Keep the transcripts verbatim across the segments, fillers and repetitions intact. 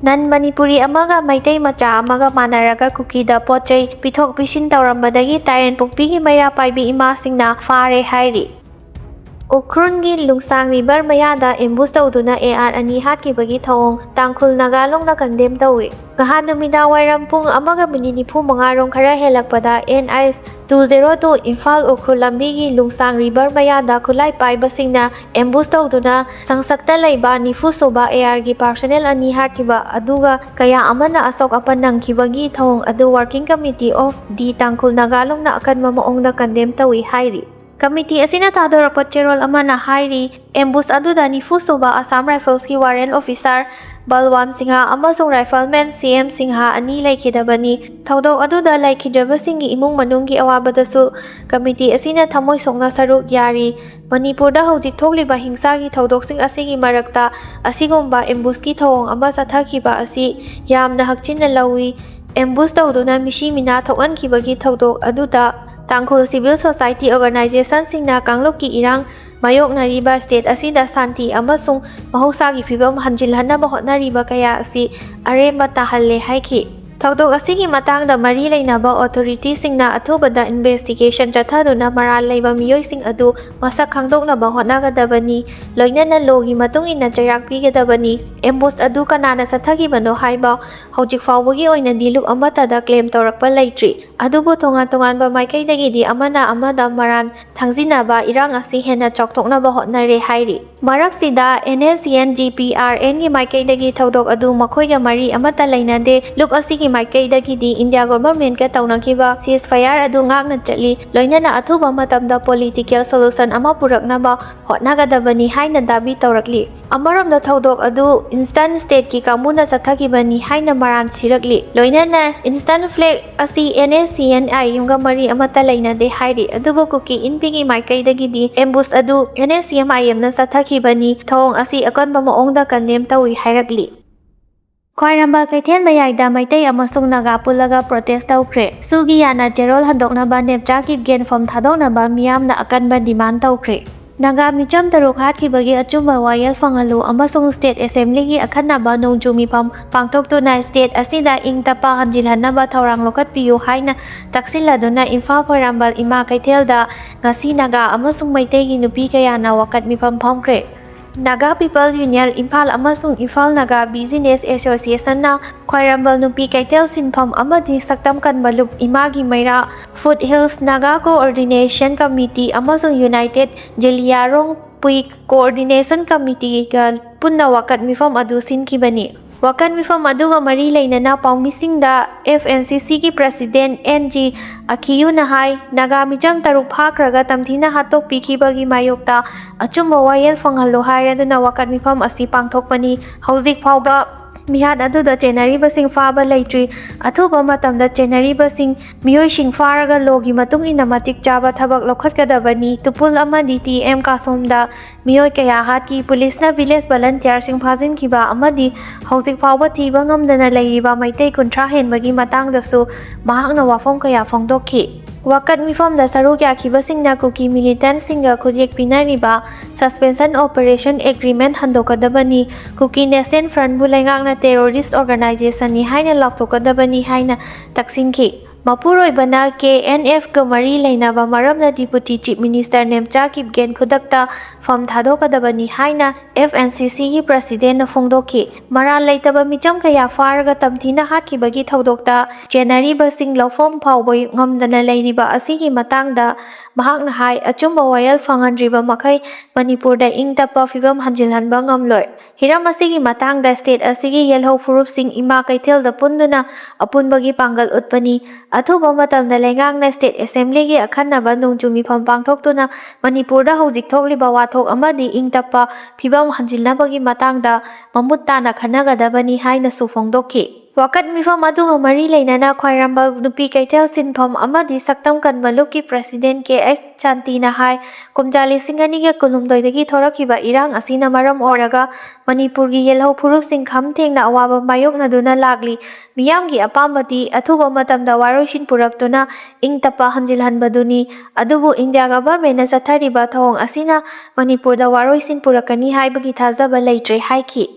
ꯅꯟ ꯃꯅꯤꯄꯨꯔꯤ ꯑꯃꯒ ꯃꯩꯇꯩ ꯃꯆꯥ ꯑꯃꯒ ꯃꯥꯟꯅꯔꯒ ꯀꯨꯀꯤꯗ ꯄꯣꯠ ꯆꯩ ꯄꯤꯊꯣꯛ ꯄꯤꯁꯤꯟ ꯇꯧꯔꯝꯕꯗꯒꯤ ꯇꯥꯏꯔꯦꯟꯄꯣꯛꯄꯤꯒꯤ ꯃꯩꯔꯥ ꯄꯥꯏꯕꯤ ꯏꯃꯥꯁꯤꯡꯅ ꯐꯥꯔꯦ ꯍꯥꯏꯔꯤ꯫ ꯎꯈ꯭ꯔꯨꯜꯒꯤ ꯂꯨꯡꯁꯥꯡ ꯔꯤꯚꯔ ꯃꯌꯥꯗ ꯑꯦꯝꯕꯨꯁ ꯇꯧꯗꯨꯅ ꯑꯦ ꯑꯥꯔ ꯑꯅꯤ ꯍꯥꯠꯈꯤꯕꯒꯤ ꯊꯧꯑꯣꯡ ꯇꯥꯡꯈꯨꯜ ꯅꯥꯒꯥꯂꯣꯡꯅ ꯀꯟꯗꯦꯝ ꯇꯧꯏ꯫ ꯅꯍꯥꯟ ꯅꯨꯃꯤꯗꯥꯡ ꯋꯥꯏꯔꯝ ꯄꯨꯡ ꯑꯃꯒ ꯃꯤꯅꯤꯠ ꯅꯤꯐꯨ ꯃꯉꯥ ꯔꯣꯝ ꯈꯔ ꯍꯦꯜꯂꯛꯄꯗ N H two zero two Imphal Ukhrul ꯂꯝꯕꯤꯒꯤ ꯂꯨꯡꯁꯥꯡ ꯔꯤꯚꯔ ꯃꯌꯥꯗ ꯈꯨꯠꯂꯥꯏ ꯄꯥꯏꯕꯁꯤꯡꯅ ꯑꯦꯝꯕꯨꯁ ꯇꯧꯗꯨꯅ ꯁꯪꯁꯛꯇ ꯂꯩꯕ ꯅꯤꯐꯨ ꯁꯨꯕ ꯑꯦ ꯑꯥꯔꯒꯤ ꯄꯥꯔꯁꯣꯅꯦꯜ ꯑꯅꯤ ꯍꯥꯠꯈꯤꯕ ꯑꯗꯨꯒ ꯀꯌꯥ ꯑꯃꯅ ꯑꯁꯣꯛ ꯑꯄꯟ ꯅꯪꯈꯤꯕꯒꯤ ꯊꯧꯑꯣꯡ ꯑꯗꯨ Working Committee of the ꯇꯥꯡꯈꯨꯜ ꯅꯥꯒꯥꯂꯣꯡꯅ ꯑꯀꯟꯕ ꯃꯑꯣꯡꯗ ꯀꯟꯗꯦꯝ ꯇꯧꯏ ꯍꯥꯏꯔꯤ꯫ ꯀꯃꯤꯇꯤ ꯑꯁꯤꯅ ꯊꯥꯗꯣꯔꯛꯄ ꯆꯦꯔꯣꯜ ꯑꯃꯅ ꯍꯥꯏꯔꯤ, ꯑꯦꯝꯕꯨꯁ ꯑꯗꯨꯗ ꯅꯤꯐꯨ ꯁꯨꯕ ꯑꯁꯥꯝ ꯔꯥꯏꯐꯜꯁꯀꯤ ꯋꯥꯔꯦꯟ ꯑꯣꯐꯤꯁꯥꯔ ꯕꯜꯋꯥꯟ ꯁꯤꯡꯍ ꯑꯃꯁꯨꯡ ꯔꯥꯏꯐꯜꯃꯦꯟ ꯁꯤ ꯑꯦꯝ ꯁꯤꯡꯍ ꯑꯅꯤ ꯂꯩꯈꯤꯗꯕꯅꯤ꯫ ꯊꯧꯗꯣꯛ ꯑꯗꯨꯗ ꯂꯩꯈꯤꯗ꯭ꯔꯕꯁꯤꯡꯒꯤ ꯏꯃꯨꯡ ꯃꯅꯨꯡꯒꯤ ꯑꯋꯥꯕꯗꯁꯨ ꯀꯃꯤꯇꯤ ꯑꯁꯤꯅ ꯊꯃꯣꯏ ꯁꯣꯛꯅ ꯁꯔꯨꯛ ꯌꯥꯔꯤ꯫ ꯃꯅꯤꯄꯨꯔꯗ ꯍꯧꯖꯤꯛ ꯊꯣꯛꯂꯤꯕ ꯍꯤꯡꯁꯥꯒꯤ ꯊꯧꯗꯣꯛꯁꯤꯡ ꯑꯁꯤꯒꯤ ꯃꯔꯛꯇ ꯑꯁꯤꯒꯨꯝꯕ ꯑꯦꯝꯕꯨꯁꯀꯤ ꯊꯧꯑꯣꯡ ꯑꯃ ꯆꯠꯊꯈꯤꯕ ꯑꯁꯤ ꯌꯥꯝꯅ ꯍꯛꯆꯤꯟꯅ ꯂꯧꯏ꯫ ꯑꯦꯝꯕꯨꯁ ꯇꯧꯗꯨꯅ ꯃꯤꯁꯤ ꯃꯤꯅꯥ ꯊꯣꯛꯍꯟꯈꯤꯕꯒꯤ ꯊꯧꯗꯣꯛ ꯑꯗꯨꯗ ꯇꯥꯡꯈꯨꯜ ꯁꯤꯚꯤꯜ ꯁꯣꯁꯥꯏꯇꯤ ꯑꯣꯔꯒꯅꯥꯏꯖꯦꯁꯟꯁꯤꯡꯅ ꯀꯥꯡꯂꯨꯞꯀꯤ ꯏꯔꯥꯡ ꯃꯥꯌꯣꯛꯅꯔꯤꯕ ꯁ꯭ꯇꯦꯠ ꯑꯁꯤꯗ ꯁꯥꯟꯇꯤ ꯑꯃꯁꯨꯡ ꯃꯍꯧꯁꯥꯒꯤ ꯐꯤꯕꯝ ꯍꯟꯖꯤꯜꯍꯟꯅꯕ ꯍꯣꯠꯅꯔꯤꯕ ꯀꯌꯥ ꯑꯁꯤ ꯑꯔꯦꯝꯕ ꯇꯥꯍꯜꯂꯦ ꯍꯥꯏꯈꯤ꯫ ꯊꯧꯗꯣꯛ ꯑꯁꯤꯒꯤ ꯃꯇꯥꯡꯗ ꯃꯔꯤ ꯂꯩꯅꯕ ꯑꯣꯊꯣꯔꯤꯇꯤꯁꯤꯡꯅ ꯑꯊꯨꯕꯗ ꯏꯟꯚꯦꯁꯇꯤꯒꯦꯁꯟ ꯆꯠꯊꯗꯨꯅ ꯃꯔꯥꯜ ꯂꯩꯕ ꯃꯤꯑꯣꯏꯁꯤꯡ ꯑꯗꯨ ꯃꯁꯛ ꯈꯪꯗꯣꯛꯅꯕ ꯍꯣꯠꯅꯒꯗꯕꯅꯤ, ꯂꯣꯏꯅꯅ ꯂꯣꯒꯤ ꯃꯇꯨꯡ ꯏꯟꯅ ꯆꯩꯔꯥꯛ ꯄꯤꯒꯗꯕꯅꯤ꯫ ꯑꯦꯝꯕꯨꯁ ꯑꯗꯨ ꯀꯅꯥꯅ ꯆꯠꯊꯈꯤꯕꯅꯣ ꯍꯥꯏꯕ ꯍꯧꯖꯤꯛ ꯐꯥꯎꯕꯒꯤ ꯑꯣꯏꯅꯗꯤ ꯂꯨꯞ ꯑꯃꯠꯇꯗ ꯀ꯭ꯂꯦꯝ ꯇꯧꯔꯛꯄ ꯂꯩꯇ꯭ꯔꯤ꯫ ꯑꯗꯨꯕꯨ ꯇꯣꯉꯥꯟ ꯇꯣꯉꯥꯟꯕ ꯃꯥꯏꯀꯩꯗꯒꯤꯗꯤ ꯑꯃꯅ ꯑꯃꯗ ꯃꯔꯥꯟ ꯊꯥꯡꯖꯤꯟꯅꯕ ꯏꯔꯥꯡ ꯑꯁꯤ ꯍꯦꯟꯅ ꯆꯥꯎꯊꯣꯛꯅꯕ ꯍꯣꯠꯅꯔꯦ ꯍꯥꯏꯔꯤ꯫ ꯃꯔꯛꯁꯤꯗ and S C N D P R ꯑꯦꯟꯒꯤ ꯃꯥꯏꯀꯩꯗꯒꯤ ꯊꯧꯗꯣꯛ ꯑꯗꯨ ꯃꯈꯣꯏꯒ ꯃꯔꯤ ꯑꯃꯠꯇ ꯂꯩꯅꯗꯦ꯫ ꯂꯨꯞ ꯑꯁꯤꯒꯤ ꯃꯥꯏꯀꯩꯗꯒꯤꯗꯤ ꯏꯟꯗꯤꯌꯥ ꯒꯣꯚꯔꯟꯃꯦꯟꯠꯀ ꯇꯧꯅꯈꯤꯕ ꯁꯤꯖ ꯐꯌꯥꯔ ꯑꯗꯨ ꯉꯥꯛꯅ ꯆꯠꯂꯤ, ꯂꯣꯏꯅꯅ ꯑꯊꯨꯕ ꯃꯇꯝꯗ ꯄꯣꯂꯤꯇꯤꯀꯦꯜ ꯁꯣꯂꯨꯁꯟ ꯑꯃ ꯄꯨꯔꯛꯅꯕ ꯍꯣꯠꯅꯒꯗꯕꯅꯤ ꯍꯥꯏꯅ ꯗꯥꯕꯤ ꯇꯧꯔꯛꯂꯤ꯫ ꯑꯃꯔꯣꯝꯗ ꯊꯧꯗꯣꯛ ꯑꯗꯨ ꯏꯟꯁꯇꯔꯟ ꯁ꯭ꯇꯦꯠꯀꯤ ꯀꯥꯡꯕꯨꯅ ꯆꯠꯊꯈꯤꯕꯅꯤ ꯍꯥꯏꯅ ꯃꯔꯥꯟ ꯁꯤꯔꯛꯂꯤ꯫ ꯂꯣꯏꯅꯅ ꯏꯟꯁꯇꯔꯟ ꯐ꯭ꯂꯦꯒ ꯑꯁꯤ ꯑꯦꯟ ꯑꯦꯁ ꯁꯤ ꯑꯦꯟ ꯑꯥꯏ ꯑꯦꯝꯒ ꯃꯔꯤ ꯑꯃꯠꯇ ꯂꯩꯅꯗꯦ ꯍꯥꯏꯔꯤ꯫ ꯑꯗꯨꯕꯨ ꯀꯨꯀꯤ ꯏꯟꯄꯤꯒꯤ ꯃꯥꯏꯀꯩꯗꯒꯤꯗꯤ ꯑꯦꯝꯕꯨꯁ ꯑꯗꯨ ꯑꯦꯟ ꯑꯦꯁ ꯁꯤ ꯑꯦꯝ ꯑꯥꯏ ꯑꯦꯝꯅ ꯆꯠꯊꯈꯤꯕꯅꯤ, ꯊꯧꯑꯣꯡ ꯑꯁꯤ ꯑꯀꯟꯕ ꯃꯑꯣꯡꯗ ꯀꯟꯗꯦꯝ ꯇꯧꯏ ꯍꯥꯏꯔꯛꯂꯤ꯫ ꯈ꯭ꯋꯥꯏꯔꯝꯕꯟ ꯀꯩꯊꯦꯜ ꯃꯌꯥꯏꯗ ꯃꯩꯇꯩ ꯑꯃꯁꯨꯡ ꯅꯥꯒꯥ ꯄꯨꯜꯂꯒ ꯄ꯭ꯔꯣꯇꯦꯁ ꯇꯧꯈ꯭ꯔꯦ꯫ ꯁꯨꯒꯤ ꯌꯥꯅ ꯆꯦꯔꯣꯜ ꯍꯟꯗꯣꯛꯅꯕ ꯅꯦꯞꯆꯥꯒꯤ ꯒꯦꯟꯐꯝ ꯊꯥꯗꯣꯛꯅꯕ ꯃꯤꯌꯥꯝꯅ ꯑꯀꯟꯕ ꯗꯤꯃꯥꯟ ꯇꯧꯈ꯭ꯔꯦ꯫ ꯅꯥꯒꯥ ꯃꯤꯆꯝ ꯇꯔꯨꯛ ꯍꯥꯠꯈꯤꯕꯒꯤ ꯑꯆꯨꯝꯕ ꯋꯥꯌꯦꯜ ꯐꯪꯍꯜꯂꯨ ꯑꯃꯁꯨꯡ state assemblyꯒꯤ ꯑꯈꯟꯅꯕ ꯅꯣꯡꯖꯨ ꯃꯤꯐꯝ ꯄꯥꯡꯊꯣꯛꯇꯨꯅ state ꯑꯁꯤꯗ ꯏꯪ ꯇꯞꯄ ꯍꯟꯖꯤꯜꯍꯟꯅꯕ ꯊꯧꯔꯥꯡ ꯂꯧꯈꯠꯄꯤꯌꯨ ꯍꯥꯏꯅ ꯇꯛꯁꯤꯜꯂꯗꯨꯅ ꯏꯝꯐꯥꯜ ꯈ꯭ꯋꯥꯏꯔꯝꯕꯟ ꯏꯃꯥ ꯀꯩꯊꯦꯜꯗ ꯉꯁꯤ ꯅꯥꯒꯥ ꯑꯃꯁꯨꯡ ꯃꯩꯇꯩꯒꯤ ꯅꯨꯄꯤ ꯀꯌꯥꯅ ꯋꯥꯀꯠ ꯃꯤꯐꯝ ꯐꯝꯈ꯭ꯔꯦ꯫ Naga People Union ꯏꯝꯐꯥꯜ ꯑꯃꯁꯨꯡ ꯏꯝꯐꯥꯜ ꯅꯥꯒꯥ Business Associationꯅ ꯈ꯭ꯋꯥꯏꯔꯝꯕꯟ ꯅꯨꯄꯤ ꯀꯩꯊꯦꯜ ꯁꯤꯟꯐꯝ ꯑꯃꯗꯤ ꯁꯛꯇꯝ ꯀꯟꯕ ꯂꯨꯞ ꯏꯃꯥꯒꯤ ꯃꯩꯔꯥ, Foothills Naga Coordination Committee ꯑꯃꯁꯨꯡ United Zeliyaïrong Pwik Coordination Committeeꯒ ꯄꯨꯟꯅ ꯋꯥꯀꯠ ꯃꯤꯐꯝ ꯑꯗꯨ ꯁꯤꯟꯈꯤꯕꯅꯤ꯫ ꯋꯥꯀꯠ ꯃꯤꯐꯝ ꯑꯗꯨꯒ ꯃꯔꯤ ꯂꯩꯅꯅ ꯄꯥꯎꯃꯤꯁꯤꯡꯗ FNCCꯒꯤ President N G Akhiuna ꯍꯥꯏ, ꯅꯥꯒꯥ ꯃꯤꯆꯝ ꯇꯔꯨꯛ ꯐꯥꯈ꯭ꯔꯒ ꯇꯝꯊꯤꯅ ꯍꯥꯠꯇꯣꯛꯄꯤꯈꯤꯕꯒꯤ ꯃꯥꯌꯣꯛꯇ ꯑꯆꯨꯝꯕ ꯋꯥꯌꯦꯜ ꯐꯪꯍꯜꯂꯨ ꯍꯥꯏꯔꯗꯨꯅ ꯋꯥꯀꯠ ꯃꯤꯐꯝ ꯑꯁꯤ ꯄꯥꯡꯊꯣꯛꯄꯅꯤ꯫ ꯍꯧꯖꯤꯛ ꯐꯥꯎꯕ ꯃꯤꯍꯥꯠ ꯑꯗꯨꯗ ꯆꯦꯟꯅꯔꯤꯕꯁꯤꯡ ꯐꯥꯕ ꯂꯩꯇ꯭ꯔꯤ꯫ ꯑꯊꯨꯕ ꯃꯇꯝꯗ ꯆꯦꯟꯅꯔꯤꯕꯁꯤꯡ, ꯃꯤꯑꯣꯏꯁꯤꯡ ꯐꯥꯔꯒ ꯂꯣꯒꯤ ꯃꯇꯨꯡ ꯏꯟꯅ ꯃꯇꯤꯛ ꯆꯥꯕ ꯊꯕꯛ ꯂꯧꯈꯠꯀꯗꯕꯅꯤ꯫ ꯇꯨꯄꯨꯜ ꯑꯃꯗꯤ ꯇꯤ ꯑꯦꯝ ꯀꯥꯁꯣꯝꯗ ꯃꯤꯑꯣꯏ ꯀꯌꯥ ꯍꯥꯠꯈꯤ꯫ ꯄꯨꯂꯤꯁꯅ village volunteerꯁꯤꯡ ꯐꯥꯖꯤꯟꯈꯤꯕ ꯑꯃꯗꯤ ꯍꯧꯖꯤꯛ ꯐꯥꯎꯕ ꯊꯤꯕ ꯉꯝꯗꯅ ꯂꯩꯔꯤꯕ ꯃꯩꯇꯩ ꯀꯨꯟꯊ꯭ꯔꯥ ꯍꯦꯟꯕꯒꯤ ꯃꯇꯥꯡꯗꯁꯨ ꯃꯍꯥꯛꯅ ꯋꯥꯐꯝ ꯀꯌꯥ ꯐꯣꯡꯗꯣꯛꯈꯤ꯫ ꯋꯥꯀꯠ ꯃꯤꯐꯝꯗ ꯁꯔꯨꯛ ꯌꯥꯈꯤꯕꯁꯤꯡꯅ ꯀꯨꯀꯤ militantꯁꯤꯡꯒ ꯈꯨꯠꯌꯦꯛ ꯄꯤꯅꯔꯤꯕ Suspension of Operation Agreement ꯍꯟꯗꯣꯛꯀꯗꯕꯅꯤ, Kuki National Frontꯕꯨ ꯂꯩꯉꯥꯛꯅ terrorist organizationꯅꯤ ꯍꯥꯏꯅ ꯂꯥꯎꯊꯣꯛꯀꯗꯕꯅꯤ ꯍꯥꯏꯅ ꯇꯛꯁꯤꯟꯈꯤ꯫ ꯃꯄꯨꯔꯣꯏꯕꯅ KNFꯀ ꯃꯔꯤ ꯂꯩꯅꯕ ꯃꯔꯝꯅ Deputy Chief Minister Nemcha Kipgen ꯈꯨꯗꯛꯇ ꯐꯝ ꯊꯥꯗꯣꯛꯀꯗꯕꯅꯤ ꯍꯥꯏꯅ FNCCꯒꯤ Presidentꯅ ꯐꯣꯡꯗꯣꯛꯈꯤ꯫ ꯃꯔꯥꯜ ꯂꯩꯇꯕ ꯃꯤꯆꯝ ꯀꯌꯥ ꯐꯥꯔꯒ ꯇꯝꯊꯤꯅ ꯍꯥꯠꯈꯤꯕꯒꯤ ꯊꯧꯗꯣꯛꯇ ꯆꯦꯟꯅꯔꯤꯕꯁꯤꯡ ꯂꯧꯐꯝ ꯐꯥꯎꯕ ꯉꯝꯗꯅ ꯂꯩꯔꯤꯕ ꯑꯁꯤꯒꯤ ꯃꯇꯥꯡꯗ ꯃꯍꯥꯛꯅ ꯍꯥꯏ, ꯑꯆꯨꯝꯕ ꯋꯥꯌꯦꯜ ꯐꯪꯍꯟꯗ꯭ꯔꯤꯕ ꯃꯈꯩ ꯃꯅꯤꯄꯨꯔꯗ ꯏꯪ ꯇꯞꯄ ꯐꯤꯕꯝ ꯍꯟꯖꯤꯜꯍꯟꯕ ꯉꯝꯂꯣꯏ꯫ ꯍꯤꯔꯝ ꯑꯁꯤꯒꯤ ꯃꯇꯥꯡꯗ state ꯑꯁꯤꯒꯤ ꯌꯦꯜꯍꯧ ꯐꯨꯔꯨꯞꯁꯤꯡ ꯏꯃꯥ ꯀꯩꯊꯦꯜꯗ ꯄꯨꯟꯗꯨꯅ ꯑꯄꯨꯟꯕꯒꯤ ꯄꯥꯡꯒꯜ ꯎꯠꯄꯅꯤ꯫ ꯑꯊꯨꯕ ꯃꯇꯝꯗ ꯂꯩꯉꯥꯛꯅ state assemblyꯒꯤ ꯑꯈꯟꯅꯕ ꯅꯣꯡꯖꯨ ꯃꯤꯐꯝ ꯄꯥꯡꯊꯣꯛꯇꯨꯅ ꯃꯅꯤꯄꯨꯔꯗ ꯍꯧꯖꯤꯛ ꯊꯣꯛꯂꯤꯕ ꯋꯥꯊꯣꯛ ꯑꯃꯗꯤ ꯏꯪ ꯇꯞꯄ ꯐꯤꯕꯝ ꯍꯟꯖꯤꯟꯅꯕꯒꯤ ꯃꯇꯥꯡꯗ ꯃꯃꯨꯠ ꯇꯥꯅ ꯈꯟꯅꯒꯗꯕꯅꯤ ꯍꯥꯏꯅꯁꯨ ꯐꯣꯡꯗꯣꯛꯈꯤ꯫ ꯋꯥꯀꯠ ꯃꯤꯐꯝ ꯑꯗꯨꯒ ꯃꯔꯤ ꯂꯩꯅꯅ ꯈ꯭ꯋꯥꯏꯔꯝꯕꯟ ꯅꯨꯄꯤ ꯀꯩꯊꯦꯜ ꯁꯤꯟꯐꯝ ꯑꯃꯗꯤ ꯁꯛꯇꯝ ꯀꯟꯕ ꯂꯨꯞꯀꯤ president ꯀꯦ ꯑꯩꯆ ꯁꯥꯟꯇꯤꯅ ꯍꯥꯏ, ꯀꯨꯝꯖꯥ ꯂꯤꯁꯤꯡ ꯑꯅꯤꯒ ꯀꯨꯟꯍꯨꯝꯗꯣꯏꯗꯒꯤ ꯊꯣꯔꯛꯈꯤꯕ ꯏꯔꯥꯡ ꯑꯁꯤꯅ ꯃꯔꯝ ꯑꯣꯏꯔꯒ ꯃꯅꯤꯄꯨꯔꯒꯤ ꯌꯦꯜꯍꯧ ꯐꯨꯔꯨꯞꯁꯤꯡ ꯈꯝ ꯊꯦꯡꯅ ꯑꯋꯥꯕ ꯃꯥꯌꯣꯛꯅꯗꯨꯅ ꯂꯥꯛꯂꯤ꯫ ꯃꯤꯌꯥꯝꯒꯤ ꯑꯄꯥꯝꯕꯗꯤ ꯑꯊꯨꯕ ꯃꯇꯝꯗ ꯋꯥꯔꯣꯏꯁꯤꯟ ꯄꯨꯔꯛꯇꯨꯅ ꯏꯪ ꯇꯞꯄ ꯍꯟꯖꯤꯜꯍꯟꯕꯗꯨꯅꯤ꯫ ꯑꯗꯨꯕꯨ ꯏꯟꯗꯤꯌꯥ governmentꯅ ꯆꯠꯊꯔꯤꯕ ꯊꯧꯑꯣꯡ ꯑꯁꯤꯅ ꯃꯅꯤꯄꯨꯔꯗ ꯋꯥꯔꯣꯏꯁꯤꯟ ꯄꯨꯔꯛꯀꯅꯤ ꯍꯥꯏꯕꯒꯤ ꯊꯥꯖꯕ ꯂꯩꯇ꯭ꯔꯦ ꯍꯥꯏꯈꯤ꯫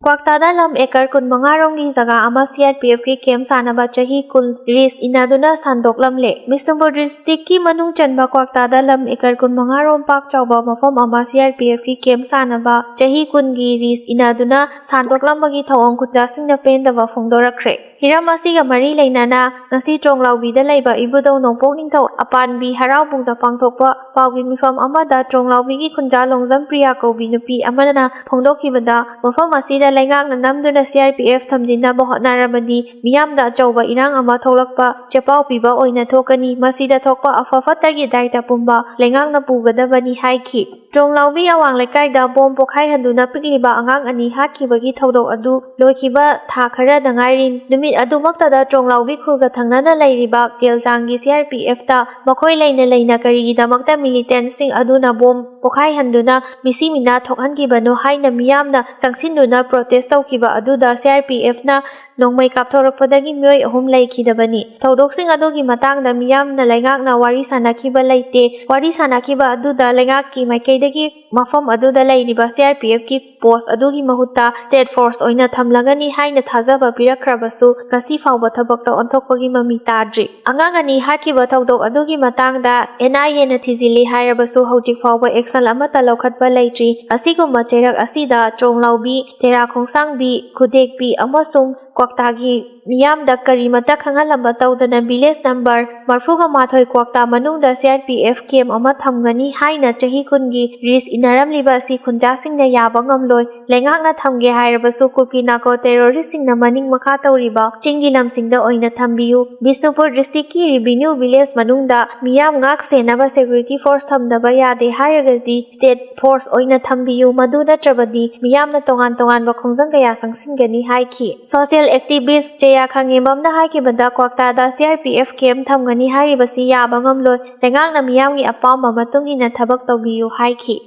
ꯀ꯭ꯋꯥꯛꯇꯥꯗ ꯂꯝ acre ꯀꯨꯟꯃꯉꯥ ꯔꯣꯝꯒꯤ ꯖꯒꯥ ꯑꯃ CRPFꯀꯤ camp ꯁꯥꯅꯕ ꯆꯍꯤ ꯀꯨꯟ lease ꯏꯟꯅꯗꯨꯅ ꯁꯥꯟꯗꯣꯛꯂꯝꯂꯦ꯫ ꯕꯤꯁꯅꯨꯄꯨꯔ districtꯀꯤ ꯃꯅꯨꯡ ꯆꯟꯕ ꯀ꯭ꯋꯥꯛꯇꯥꯗ ꯂꯝ acre ꯀꯨꯟꯃꯉꯥ ꯔꯣꯝ ꯄꯥꯛ ꯆꯥꯎꯕ ꯃꯐꯝ ꯑꯃ CRPFꯀꯤ camp ꯁꯥꯅꯕ ꯆꯍꯤ ꯀꯨꯟꯒꯤ lease ꯏꯟꯅꯗꯨꯅ ꯁꯥꯟꯗꯣꯛꯂꯝꯕꯒꯤ ꯊꯧꯑꯣꯡ ꯈꯨꯟꯖꯥꯁꯤꯡꯅ ꯄꯦꯟꯗꯕ ꯐꯣꯡꯗꯣꯔꯛꯈ꯭ꯔꯦ꯫ ꯍꯤꯔꯝ ꯑꯁꯤꯒ ꯃꯔꯤ ꯂꯩꯅꯅ ꯉꯁꯤ ꯇ꯭ꯔꯣꯡꯂꯥꯎꯕꯤꯗ ꯂꯩꯕ ꯏꯕꯨꯙꯧ ꯅꯣꯡꯄꯣꯛ ꯅꯤꯡꯊꯧ ꯑꯄꯥꯟꯕꯤ ꯍꯔꯥꯎꯕꯨꯡꯗ ꯄꯥꯡꯊꯣꯛꯄ ꯄꯥꯎꯒꯤ ꯃꯤꯐꯝ ꯑꯃꯗ ꯇ꯭ꯔꯣꯡꯂꯥꯎꯕꯤꯒꯤ ꯈꯨꯟꯖꯥ ꯂꯣꯡꯖꯝ ꯄ꯭ꯔꯤꯌꯥ ꯀꯧꯕꯤ ꯅꯨꯄꯤ ꯑꯃꯅ ꯐꯣꯡꯗꯣꯛꯈꯤꯕꯗ, ꯃꯐꯝ ꯑꯁꯤꯗ ꯂꯩꯉꯥꯛꯅ ꯅꯝꯗꯨꯅ CRPF ꯊꯝꯖꯤꯟꯅꯕ ꯍꯣꯠꯅꯔꯕꯗꯤ ꯃꯤꯌꯥꯝꯗ ꯑꯆꯧꯕ ꯏꯔꯥꯡ ꯑꯃ ꯊꯣꯛꯂꯛꯄ ꯆꯦꯄꯥꯎ ꯄꯤꯕ ꯑꯣꯏꯅ ꯊꯣꯛꯀꯅꯤ, ꯃꯁꯤꯗ ꯊꯣꯛꯄ ꯑꯐ ꯐꯠꯇꯒꯤ ꯗꯥꯏꯇ ꯄꯨꯝꯕ ꯂꯩꯉꯥꯛꯅ ꯄꯨꯒꯗꯕꯅꯤ ꯍꯥꯏꯈꯤ꯫ ꯇ꯭ꯔꯣꯡꯂꯥꯎꯕꯤ ꯑꯋꯥꯡ ꯂꯩꯀꯥꯏꯗ ꯕꯣꯝ ꯄꯣꯈꯥꯏꯍꯟꯗꯨꯅ ꯄꯤꯛꯂꯤꯕ ꯑꯉꯥꯡ ꯑꯅꯤ ꯍꯥꯠꯈꯤꯕꯒꯤ ꯊꯧꯗꯣꯛ ꯑꯗꯨ ꯂꯣꯏꯈꯤꯕ ꯊꯥ ꯈꯔꯗ ꯉꯥꯏꯔꯤ꯫ ꯅꯨꯃꯤꯠ ꯑꯗꯨꯃꯛꯇꯗ ꯇ꯭ꯔꯣꯡꯂꯥꯎꯕꯤ ꯈꯨꯜꯒ ꯊꯪꯅꯅ ꯂꯩꯔꯤꯕ ꯒꯦꯜꯖꯥꯡꯒꯤ CRPFꯇ ꯃꯈꯣꯏ ꯂꯩꯅ ꯂꯩꯅ ꯀꯔꯤꯒꯤꯗꯃꯛꯇ militantꯁꯤꯡ ꯑꯗꯨꯅ ꯕꯣꯝ ꯄꯣꯈꯥꯏꯍꯟꯗꯨꯅ ꯃꯤꯁꯤ ꯃꯤꯅꯥ ꯊꯣꯛꯍꯟꯈꯤꯕꯅꯣ ꯍꯥꯏꯅ ꯃꯤꯌꯥꯝꯅ ꯆꯪꯁꯤꯟꯗꯨꯅ protest ꯇꯧꯈꯤꯕ ꯑꯗꯨꯗ CRPFꯅ ꯅꯣꯡꯃꯩ ꯀꯥꯞꯊꯣꯔꯛꯄꯗꯒꯤ ꯃꯤꯑꯣꯏ ꯑꯍꯨꯝ ꯂꯩꯈꯤꯗꯕꯅꯤ꯫ ꯊꯧꯗꯣꯛꯁꯤꯡ ꯑꯗꯨꯒꯤ ꯃꯇꯥꯡꯗ ꯃꯤꯌꯥꯝꯅ ꯂꯩꯉꯥꯛꯅ ꯋꯥꯔꯤ ꯁꯥꯅꯈꯤꯕ ꯂꯩꯇꯦ꯫ ꯋꯥꯔꯤ ꯁꯥꯅꯈꯤꯕ ꯑꯗꯨꯗ ꯂꯩꯉꯥꯛꯀꯤ ꯃꯥꯏꯀꯩꯗꯒꯤ ꯃꯐꯝ ꯑꯗꯨꯗ ꯂꯩꯔꯤꯕ CRPFꯀꯤ post ꯑꯗꯨꯒꯤ ꯃꯍꯨꯠꯇ state force ꯑꯣꯏꯅ ꯊꯝꯂꯒꯅꯤ ꯍꯥꯏꯅ ꯊꯥꯖꯕ ꯄꯤꯔꯛꯈ꯭ꯔꯕꯁꯨ, ꯉꯁꯤ ꯐꯥꯎꯕ ꯊꯕꯛꯇ ꯑꯣꯟꯊꯣꯛꯄꯒꯤ ꯃꯃꯤ ꯇꯥꯗ꯭ꯔꯤ꯫ ꯑꯉꯥꯡ ꯑꯅꯤ ꯍꯥꯠꯈꯤꯕ ꯊꯧꯗꯣꯛ ꯑꯗꯨꯒꯤ ꯃꯇꯥꯡꯗ NIAꯅ ꯊꯤꯖꯤꯜꯂꯤ ꯍꯥꯏꯔꯕꯁꯨ, ꯍꯧꯖꯤꯛ ꯐꯥꯎꯕ action ꯑꯃꯠꯇ ꯂꯧꯈꯠꯄ ꯂꯩꯇ꯭ꯔꯤ꯫ ꯑꯁꯤꯒꯨꯝꯕ ꯆꯩꯔꯛ ꯑꯁꯤꯗ ꯇ꯭ꯔꯣꯡꯂꯥꯎꯕꯤ, ꯇꯦꯔꯥ ꯈꯣꯡꯁꯥꯡꯕꯤ, ꯈꯨꯗꯦꯛꯄꯤ ꯑꯃꯁꯨꯡ ꯀ꯭ꯋꯥꯛꯇꯥꯒꯤ ꯃꯤꯌꯥꯝꯗ ꯀꯔꯤꯃꯠꯇ ꯈꯪꯍꯜꯂꯝꯕ ꯇꯧꯗꯅ village number ꯃꯔꯐꯨꯒ ꯃꯥꯊꯣꯏ ꯀ꯭ꯋꯥꯛꯇꯥ ꯃꯅꯨꯡꯗ CRPF camp ꯑꯃ ꯊꯝꯒꯅꯤ ꯍꯥꯏꯅ ꯆꯍꯤ ꯀꯨꯟꯒꯤ lease ꯏꯟꯅꯔꯝꯂꯤꯕ ꯑꯁꯤ ꯈꯨꯟꯖꯥꯁꯤꯡꯅ ꯌꯥꯕ ꯉꯝꯂꯣꯏ꯫ ꯂꯩꯉꯥꯛꯅ ꯊꯝꯒꯦ ꯍꯥꯏꯔꯕꯁꯨ ꯀꯨꯀꯤ narco terroristꯁꯤꯡꯅ ꯃꯅꯤꯡ ꯃꯈꯥ ꯇꯧꯔꯤꯕ ꯆꯤꯡꯒꯤ ꯂꯝꯁꯤꯡꯗ ꯑꯣꯏꯅ ꯊꯝꯕꯤꯌꯨ꯫ ꯕꯤꯁꯅꯨꯄꯨꯔ districtꯀꯤ revenue village ꯃꯅꯨꯡꯗ ꯃꯤꯌꯥꯝ ꯉꯥꯛ ꯁꯦꯟꯅꯕ security force ꯊꯝꯗꯕ ꯌꯥꯗꯦ ꯍꯥꯏꯔꯒꯗꯤ state force ꯑꯣꯏꯅ ꯊꯝꯕꯤꯌꯨ, ꯃꯗꯨ ꯅꯠꯇ꯭ꯔꯕꯗꯤ ꯃꯤꯌꯥꯝꯅ ꯇꯣꯉꯥꯟ ꯇꯣꯉꯥꯟꯕ ꯈꯣꯡꯖꯪ ꯀꯌꯥ ꯆꯪꯁꯤꯟꯒꯅꯤ ꯍꯥꯏꯈꯤ꯫ Social ꯑꯦꯛꯇꯤꯚꯤꯁ ꯖꯌꯥ ꯈꯪꯉꯦꯝꯕꯝꯅ ꯍꯥꯏꯈꯤꯕꯗ ꯀ꯭ꯋꯥꯛꯇꯥꯗ C R P F camp ꯊꯝꯒꯅꯤ ꯍꯥꯏꯔꯤꯕꯁꯤ ꯌꯥꯕ ꯉꯝꯂꯣꯏ, ꯂꯩꯉꯥꯛꯅ ꯃꯤꯌꯥꯝꯒꯤ ꯑꯄꯥꯝꯕ ꯃꯇꯨꯡ ꯏꯟꯅ ꯊꯕꯛ ꯇꯧꯕꯤꯌꯨ ꯍꯥꯏꯈꯤ꯫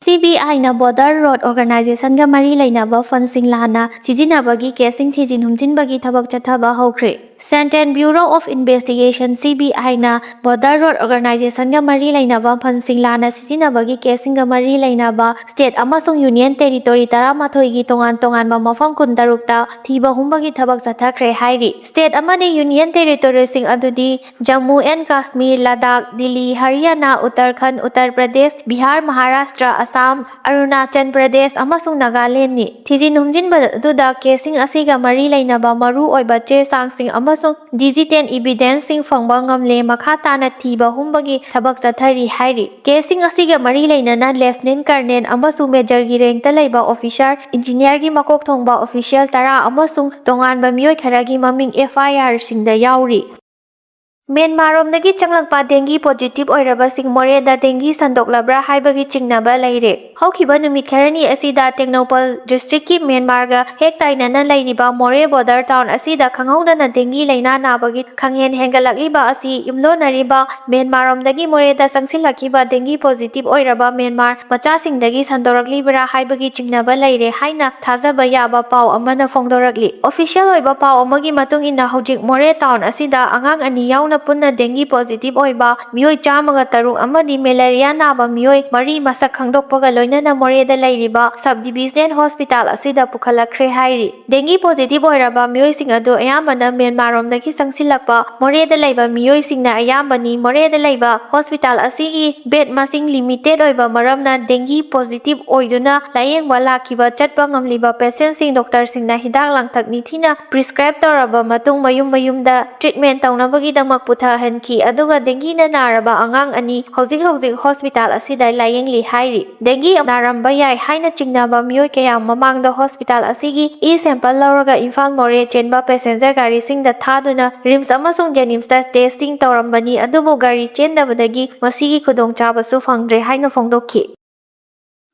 C B I ꯅ Border Road Organization ꯒ ꯃꯔꯤ ꯂꯩꯅꯕ fund ꯁꯤꯡ ꯂꯥꯟꯅ ꯁꯤꯖꯤꯟꯅꯕꯒꯤ case ꯁꯤꯡ ꯊꯤꯖꯤꯟ ꯍꯨꯝꯖꯤꯟꯕꯒꯤ ꯊꯕꯛ ꯆꯠꯊꯕ ꯍꯧꯈ꯭ꯔꯦ꯫ Central Bureau of Investigation, C B I ꯅ Border Road Organization ꯒ ꯃꯔꯤ ꯂꯩꯅꯕ fund ꯁꯤꯡ ꯂꯥꯟꯅ ꯁꯤꯖꯤꯟꯅꯕꯒꯤ case ꯁꯤꯡꯒ ꯃꯔꯤ ꯂꯩꯅꯕ state ꯑꯃꯁꯨꯡ union territory ꯇꯔꯥꯃꯥꯊꯣꯏꯒꯤ ꯇꯣꯉꯥꯟ ꯇꯣꯉꯥꯟꯕ ꯃꯐꯝ ꯀꯨꯟꯇꯔꯨꯛꯇ ꯊꯤꯕ ꯍꯨꯝꯕꯒꯤ ꯊꯕꯛ ꯆꯠꯊꯈ꯭ꯔꯦ ꯍꯥꯏꯔꯤ꯫ State ꯑꯃꯗꯤ union territory ꯁꯤꯡ ꯑꯗꯨꯗꯤ ꯖꯝꯃꯨ and ꯀꯥꯁꯃꯤꯔ, ꯂꯗꯥꯈ, ꯗꯤꯜꯂꯤ, ꯍꯔꯤꯌꯥꯅꯥ, ꯎꯠꯇꯔꯈꯟꯗ, ꯎꯠꯇꯔ ꯄ꯭ꯔꯗꯦꯁ, ꯕꯤꯍꯥꯔ, ꯃꯍꯥꯔꯥꯁꯇ꯭ꯔ, ꯑꯁꯥꯝ, ꯑꯔꯨꯅꯥꯆꯜ ꯄ꯭ꯔꯗꯦꯁ ꯑꯃꯁꯨꯡ ꯅꯥꯒꯥꯂꯦꯟꯗꯅꯤ꯫ ꯊꯤꯖꯤꯟ ꯍꯨꯝꯖꯤꯟꯕ ꯑꯗꯨꯗ case ꯁꯤꯡ ꯑꯁꯤꯒ ꯃꯔꯤ ꯂꯩꯅꯕ ꯃꯔꯨ ꯑꯣꯏꯕ ꯆꯦ ꯆꯥꯡꯁꯤꯡ ꯑꯃꯁꯨꯡ digital evidence ꯁꯤꯡ ꯐꯪꯕ ꯉꯝꯂꯦ꯫ ꯃꯈꯥ ꯇꯥꯅ ꯊꯤꯕ ꯍꯨꯝꯕꯒꯤ ꯊꯕꯛ ꯆꯠꯊꯔꯤ ꯍꯥꯏꯔꯤ꯫ Case ꯁꯤꯡ ꯑꯁꯤꯒ ꯃꯔꯤ ꯂꯩꯅꯅ Lieutenant Colonel ꯑꯃꯁꯨꯡ Major ꯒꯤ rank ꯇ ꯂꯩꯕ officer, engineer ꯒꯤ ꯃꯀꯣꯛ ꯊꯣꯡꯕ official ꯇꯔꯥ ꯑꯃꯁꯨꯡ ꯇꯣꯉꯥꯟꯕ ꯃꯤꯑꯣꯏ ꯈꯔꯒꯤ ꯃꯃꯤꯡ F I R ꯁꯤꯡꯗ ꯌꯥꯎꯔꯤ꯫ ꯃ꯭ꯌꯥꯟꯃꯥꯔ ꯔꯣꯝꯗꯒꯤ ꯆꯪꯂꯛꯄ dengue positive ꯑꯣꯏꯔꯕꯁꯤꯡ ꯃꯣꯔꯦꯗ dengue ꯁꯟꯗꯣꯛꯂꯕ꯭ꯔꯥ ꯍꯥꯏꯕꯒꯤ ꯆꯤꯡꯅꯕ ꯂꯩꯔꯦ꯫ ꯍꯧꯈꯤꯕ ꯅꯨꯃꯤꯠ ꯈꯔꯅꯤ ꯑꯁꯤꯗ ꯇꯦꯡꯅꯧꯄꯜ district ꯀꯤ ꯃ꯭ꯌꯥꯟꯃꯥꯔꯒ ꯍꯦꯛ ꯇꯥꯏꯅꯅ ꯂꯩꯔꯤꯕ ꯃꯣꯔꯦ border town ꯑꯁꯤꯗ ꯈꯪꯍꯧꯗꯅ dengue ꯂꯩꯅꯥ ꯅꯥꯕꯒꯤ ꯈꯪꯍꯦꯟ ꯍꯦꯟꯒꯠꯂꯛꯂꯤꯕ ꯑꯁꯤ ꯌꯨꯝꯂꯣꯟꯅꯔꯤꯕ ꯃ꯭ꯌꯥꯟꯃꯥꯔ ꯔꯣꯝꯗꯒꯤ ꯃꯣꯔꯦꯗ ꯆꯪꯁꯤꯜꯂꯛꯈꯤꯕ dengue positive ꯑꯣꯏꯔꯕ ꯃ꯭ꯌꯥꯟꯃꯥꯔ ꯃꯆꯥꯁꯤꯡꯗꯒꯤ ꯁꯟꯗꯣꯔꯛꯂꯤꯕ꯭ꯔꯥ ꯍꯥꯏꯕꯒꯤ ꯆꯤꯡꯅꯕ ꯂꯩꯔꯦ ꯍꯥꯏꯅ ꯊꯥꯖꯕ ꯌꯥꯕ ꯄꯥꯎ ꯑꯃꯅ ꯐꯣꯡꯗꯣꯔꯛꯂꯤ꯫ Official ꯑꯣꯏꯕ ꯄꯥꯎ ꯑꯃꯒꯤ ꯃꯇꯨꯡ ꯏꯟꯅ, ꯍꯧꯖꯤꯛ ꯃꯣꯔꯦ town ꯑꯁꯤꯗ ꯑꯉꯥꯡ ꯑꯅꯤ ꯌꯥꯎꯅ ꯄꯨꯟꯅ dengue positive ꯑꯣꯏꯕ ꯃꯤꯑꯣꯏ ꯆꯥꯝꯃꯒ ꯇꯔꯨꯛ ꯑꯃꯗꯤ malaria ꯅꯥꯕ ꯃꯤꯑꯣꯏ ꯃꯔꯤ ꯃꯁꯛ ꯈꯪꯗꯣꯛꯄꯒ ꯂꯣꯏꯅꯅ ꯃꯣꯔꯦꯗ ꯂꯩꯔꯤꯕ sub divisional hospital ꯑꯁꯤꯗ ꯄꯨꯈꯠꯂꯛꯈ꯭ꯔꯦ ꯍꯥꯏꯔꯤ꯫ Dengue positive ꯑꯣꯏꯔꯕ ꯃꯤꯑꯣꯏꯁꯤꯡ ꯑꯗꯨ ꯑꯌꯥꯝꯕꯅ ꯃ꯭ꯌꯥꯟꯃꯥꯔ ꯔꯣꯝꯗꯒꯤ ꯆꯪꯁꯤꯜꯂꯛꯄ ꯃꯣꯔꯦꯗ ꯂꯩꯕ ꯃꯤꯑꯣꯏꯁꯤꯡꯅ ꯑꯌꯥꯝꯕꯅꯤ꯫ ꯃꯣꯔꯦꯗ ꯂꯩꯕ hospital ꯑꯁꯤꯒꯤ bed ꯃꯁꯤꯡ limited ꯑꯣꯏꯕ ꯃꯔꯝꯅ dengue positive ꯑꯣꯏꯗꯨꯅ ꯂꯥꯌꯦꯡꯕ ꯂꯥꯛꯈꯤꯕ ꯆꯠꯄ ꯉꯝꯂꯤꯕ patient ꯁꯤꯡ doctor ꯁꯤꯡꯅ ꯍꯤꯗꯥꯛ ꯂꯥꯡꯊꯛ ꯅꯤꯡꯊꯤꯅ prescribe ꯇꯧꯔꯕ ꯃꯇꯨꯡ ꯃꯌꯨꯝ ꯃꯌꯨꯝꯗ treatment ꯇꯧꯅꯕꯒꯤꯗꯃꯛ ꯄꯨꯊꯍꯟꯈꯤ, ꯑꯗꯨꯒ dengue ꯅ ꯅꯥꯔꯕ ꯑꯉꯥꯡ ꯑꯅꯤ ꯍꯧꯖꯤꯛ ꯍꯧꯖꯤꯛ hospital ꯑꯁꯤꯗ ꯂꯥꯌꯦꯡꯂꯤ ꯍꯥꯏꯔꯤ꯫ Dengue ꯅꯥꯔꯝꯕ ꯌꯥꯏ ꯍꯥꯏꯅ ꯆꯤꯡꯅꯕ ꯃꯤꯑꯣꯏ ꯀꯌꯥ ꯃꯃꯥꯡꯗ hospital ꯑꯁꯤꯒꯤ e sample ꯂꯧꯔꯒ ꯏꯝꯐꯥꯜ ꯃꯣꯔꯦ ꯆꯦꯟꯕ passenger ꯒꯥꯔꯤꯁꯤꯡꯗ ꯊꯥꯗꯨꯅ RIMS ꯑꯃꯁꯨꯡ JNIMS ꯇ testing ꯇꯧꯔꯝꯕꯅꯤ, ꯑꯗꯨꯕꯨ ꯒꯥꯔꯤ ꯆꯦꯟꯗꯕꯗꯒꯤ ꯃꯁꯤꯒꯤ ꯈꯨꯗꯣꯡꯆꯥꯕꯁꯨ ꯐꯪꯗ꯭ꯔꯦ ꯍꯥꯏꯅ ꯐꯣꯡꯗꯣꯛꯈꯤ꯫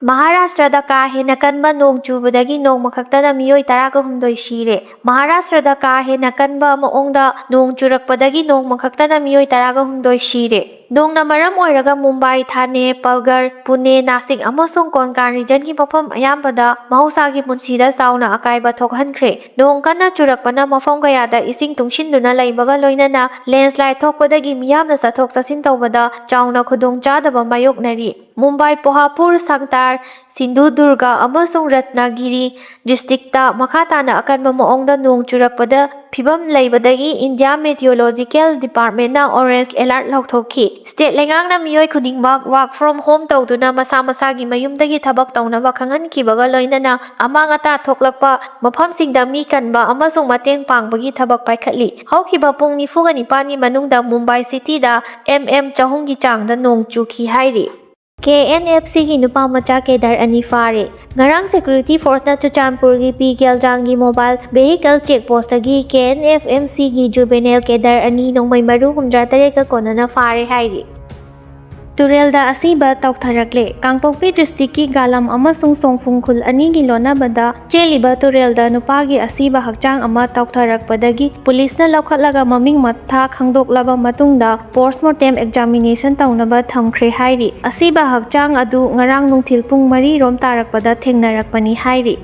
ꯃꯍꯥꯔꯥꯁꯇ꯭ꯔꯗ ꯀꯥ ꯍꯦꯟꯅ ꯀꯟꯕ ꯅꯣꯡ ꯆꯨꯕꯗꯒꯤ ꯅꯣꯡꯃ ꯈꯛꯇꯗ ꯃꯤꯑꯣꯏ ꯇꯔꯥꯒ ꯍꯨꯝꯗꯣꯏ ꯁꯤꯔꯦ꯫ ꯃꯍꯥꯔꯥꯁꯇ꯭ꯔꯗ ꯀꯥ ꯍꯦꯟꯅ ꯀꯟꯕ ꯃꯑꯣꯡꯗ ꯅꯣꯡ ꯆꯨꯔꯛꯄꯗꯒꯤ ꯅꯣꯡꯃ ꯈꯛꯇꯗ ꯃꯤꯑꯣꯏ ꯇꯔꯥꯒ ꯍꯨꯝꯗꯣꯏ ꯁꯤꯔꯦ꯫ ꯅꯣꯡꯅ ꯃꯔꯝ ꯑꯣꯏꯔꯒ ꯃꯨꯝꯕꯥꯏ, ꯊꯥꯅꯦ, ꯄꯜꯒꯔ, ꯄꯨꯅꯦ, ꯅꯥꯁꯤꯛ ꯑꯃꯁꯨꯡ ꯀꯣꯟꯀꯥꯟ ꯔꯤꯖꯟꯒꯤ ꯃꯐꯝ ꯑꯌꯥꯝꯕꯗ ꯃꯍꯧꯁꯥꯒꯤ ꯄꯨꯟꯁꯤꯗ ꯆꯥꯎꯅ ꯑꯀꯥꯏꯕ ꯊꯣꯛꯍꯟꯈ꯭ꯔꯦ꯫ ꯅꯣꯡ ꯀꯟꯅ ꯆꯨꯔꯛꯄꯅ ꯃꯐꯝ ꯀꯌꯥꯗ ꯏꯁꯤꯡ ꯇꯨꯡꯁꯤꯟꯗꯨꯅ ꯂꯩꯕꯒ ꯂꯣꯏꯅꯅ ꯂꯦꯟꯁꯂꯥꯏꯗ ꯊꯣꯛꯄꯗꯒꯤ ꯃꯤꯌꯥꯝꯅ ꯆꯠꯊꯣꯛ ꯆꯠꯁꯤꯟ ꯇꯧꯕꯗ ꯆꯥꯎꯅ ꯈꯨꯗꯣꯡꯆꯥꯗꯕ ꯃꯥꯌꯣꯛꯅꯔꯤ꯫ ꯃꯨꯝꯕꯥꯏ, ꯄꯣꯍꯥꯄꯨꯔ, ꯁꯥꯡꯇꯥꯔ, ꯁꯤꯟꯙꯨꯗꯨꯔꯒ ꯑꯃꯁꯨꯡ ꯔꯠꯅꯒꯤꯔꯤ ꯗꯤꯁꯇ꯭ꯔꯤꯛꯇ ꯃꯈꯥ ꯇꯥꯅ ꯑꯀꯟꯕ ꯃꯑꯣꯡꯗ ꯅꯣꯡ ꯆꯨꯔꯛꯄꯗ ꯐꯤꯚꯝ ꯂꯩꯕꯗꯒꯤ ꯏꯟꯗꯤꯌꯥ ꯃꯦꯇꯤꯑꯣꯂꯣꯖꯤꯀꯦꯜ ꯗꯤꯄꯥꯔꯠꯃꯦꯟꯠꯅ ꯑꯣꯔꯦꯟꯖ ꯑꯦꯂꯔꯠ ꯂꯥꯎꯊꯣꯛꯈꯤ꯫ ꯁ꯭ꯇꯦꯠ ꯂꯩꯉꯥꯛꯅ ꯃꯤꯑꯣꯏ ꯈꯨꯗꯤꯡꯃꯛ ꯋꯥꯔꯛ ꯐ꯭ꯔꯣꯝ ꯍꯣꯝ ꯇꯧꯗꯨꯅ ꯃꯁꯥ ꯃꯁꯥꯒꯤ ꯃꯌꯨꯝꯗꯒꯤ ꯊꯕꯛ ꯇꯧꯅꯕ ꯈꯪꯍꯟꯈꯤꯕꯒ ꯂꯣꯏꯅꯅ ꯑꯃꯥꯡ ꯑꯇꯥ ꯊꯣꯛꯂꯛꯄ ꯃꯐꯝꯁꯤꯡꯗ ꯃꯤ ꯀꯟꯕ ꯑꯃꯁꯨꯡ ꯃꯇꯦꯡ ꯄꯥꯡꯕꯒꯤ ꯊꯕꯛ ꯄꯥꯏꯈꯠꯂꯤ꯫ ꯍꯧꯈꯤꯕ ꯄꯨꯡ ꯅꯤꯐꯨꯒ ꯅꯤꯄꯥꯟꯒꯤ ꯃꯅꯨꯡꯗ ꯃꯨꯝꯕꯥꯏ ꯁꯤꯇꯤꯗ ꯑꯦꯝ ꯑꯦꯝ ꯆꯍꯨꯝꯒꯤ ꯆꯥꯡꯗ ꯅꯣꯡ ꯆꯨꯈꯤ ꯍꯥꯏꯔꯤ꯫ ꯀꯦ ꯑꯦꯟ ꯑꯦꯐ ꯁꯤꯒꯤ ꯅꯨꯄꯥ ꯃꯆꯥ ꯀꯦꯗꯔ ꯑꯅꯤ ꯐꯥꯔꯦ꯫ ꯉꯔꯥꯡ ꯁꯦꯀ꯭ꯌꯨꯔꯤꯇꯤ ꯐꯣꯔꯁꯅ ꯆꯨꯔꯆꯥꯟꯄꯨꯔꯒꯤ ꯄꯤ ꯒꯦꯜꯖꯥꯡꯒꯤ ꯃꯣꯕꯥꯏꯜ ꯚꯦꯍꯤꯀꯜ ꯆꯦꯛ ꯄꯣꯁꯇꯒꯤ ꯀꯦ ꯑꯦꯟ ꯑꯦꯐ ꯑꯦꯝ ꯁꯤꯒꯤ ꯖꯨꯕꯦꯅꯦꯜ ꯀꯦꯗꯔ ꯑꯅꯤ ꯅꯣꯡꯃꯩ ꯃꯔꯨ ꯍꯨꯝꯗ꯭ꯔꯥ ꯇꯔꯦꯠꯀ ꯀꯣꯟꯅꯅ ꯐꯥꯔꯦ ꯍꯥꯏꯔꯤ꯫ ꯇꯨꯔꯦꯜꯗ ꯑꯁꯤꯕ ꯇꯥꯎꯊꯔꯛꯂꯦ꯫ ꯀꯥꯡꯄꯣꯛꯄꯤ ꯗꯤꯁꯇ꯭ꯔꯤꯛꯀꯤ ꯒꯥꯂꯝ ꯑꯃꯁꯨꯡ ꯁꯣꯡꯐꯨꯡ ꯈꯨꯜ ꯑꯅꯤꯒꯤ ꯂꯣꯟꯅꯕꯗ ꯆꯦꯜꯂꯤꯕ ꯇꯨꯔꯦꯜꯗ ꯅꯨꯄꯥꯒꯤ ꯑꯁꯤꯕ ꯍꯛꯆꯥꯡ ꯑꯃ ꯇꯥꯎꯊꯔꯛꯄꯗꯒꯤ ꯄꯨꯂꯤꯁꯅ ꯂꯧꯈꯠꯂꯒ ꯃꯃꯤꯡ ꯃꯊꯥ ꯈꯪꯗꯣꯛꯂꯕ ꯃꯇꯨꯡꯗ ꯄꯣꯁꯃꯣꯔꯇꯦꯝ ꯑꯦꯛꯖꯥꯃꯤꯅꯦꯁꯟ ꯇꯧꯅꯕ ꯊꯝꯈ꯭ꯔꯦ ꯍꯥꯏꯔꯤ꯫ ꯑꯁꯤꯕ ꯍꯛꯆꯥꯡ ꯑꯗꯨ ꯉꯔꯥꯡ ꯅꯨꯡꯊꯤꯜ ꯄꯨꯡ ꯃꯔꯤ ꯔꯣꯝ ꯇꯥꯔꯛꯄꯗ ꯊꯦꯡꯅꯔꯛꯄꯅꯤ ꯍꯥꯏꯔꯤ꯫